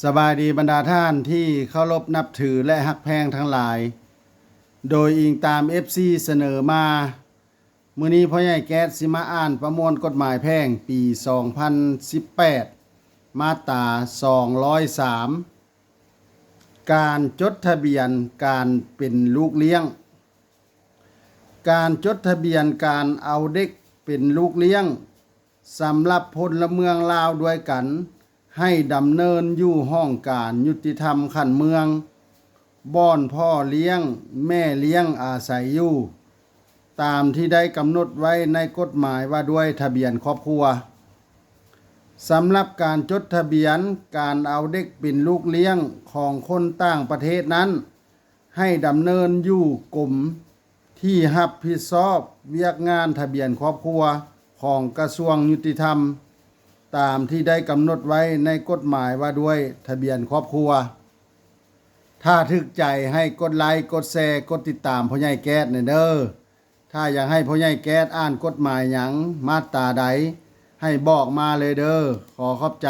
ສະບາຍດີບັນດາທ່ານທີ່ເຄົາລົບນັບຖື ແລະ ຮັກແພງທັງຫຼາຍ. ໂດຍອີງຕາມ ເອັຟຊີ ສະເໜີມາ, ມື້ນີ້ພໍ່ໃຫຍ່ແກັດຊິມາອ່ານປະມວນກົດໝາຍແພ່ງປີສອງພັນສິບແປດ ມາດຕາສອງຮ້ອຍສາມ ການຈົດທະບຽນການເປັນລູກລ້ຽງ. ການຈົດທະບຽນການເອົາເດັກເປັນລູກລ້ຽງ ສຳລັບພົນລະເມືອງລາວດ້ວຍກັນ ໃຫ້ດຳເນີນຢູ່ຫ້ອງການຍຸຕິທຳຂັ້ນເມືອງ ບ່ອນພໍ່ລ້ຽງແມ່ລ້ຽງອາໄສຢູ່ ຕາມທີ່ໄດ້ກຳນົດໄວ້ໃນກົດໝາຍວ່າດ້ວຍທະບຽນຄອບຄົວ. ສຳລັບການຈົດທະບຽນການເອົາເດັກເປັນລູກລ້ຽງຂອງຄົນຕ່າງປະເທດນັ້ນ ໃຫ້ດຳເນີນຢູ່ກົມທີ່ຮັບຜິດຊອບວຽກງານທະບຽນຄອບຄົວຂອງກະຊວງຍຸຕິທຳ ຕາມທີ່ໄດ້ກຳນົດໄວ້ໃນກົດໝາຍວ່າດ້ວຍທະບຽນຄອບຄົວ. ຖ້າຖືກໃຈໃຫ້ກົດໄລ, ກົດແຊ, ກົດຕິດຕາມພໍ່ໃຫຍ່ແກັດແດ່ເດີ. ຖ້າຢາກໃຫ້ພໍ່ໃຫຍ່ແກັດອ່ານກົດໝາຍຫຍັງ, ມາດຕາໃດ, ໃຫ້ບອກມາເລີຍເດີ. ຂໍຂອບໃຈ.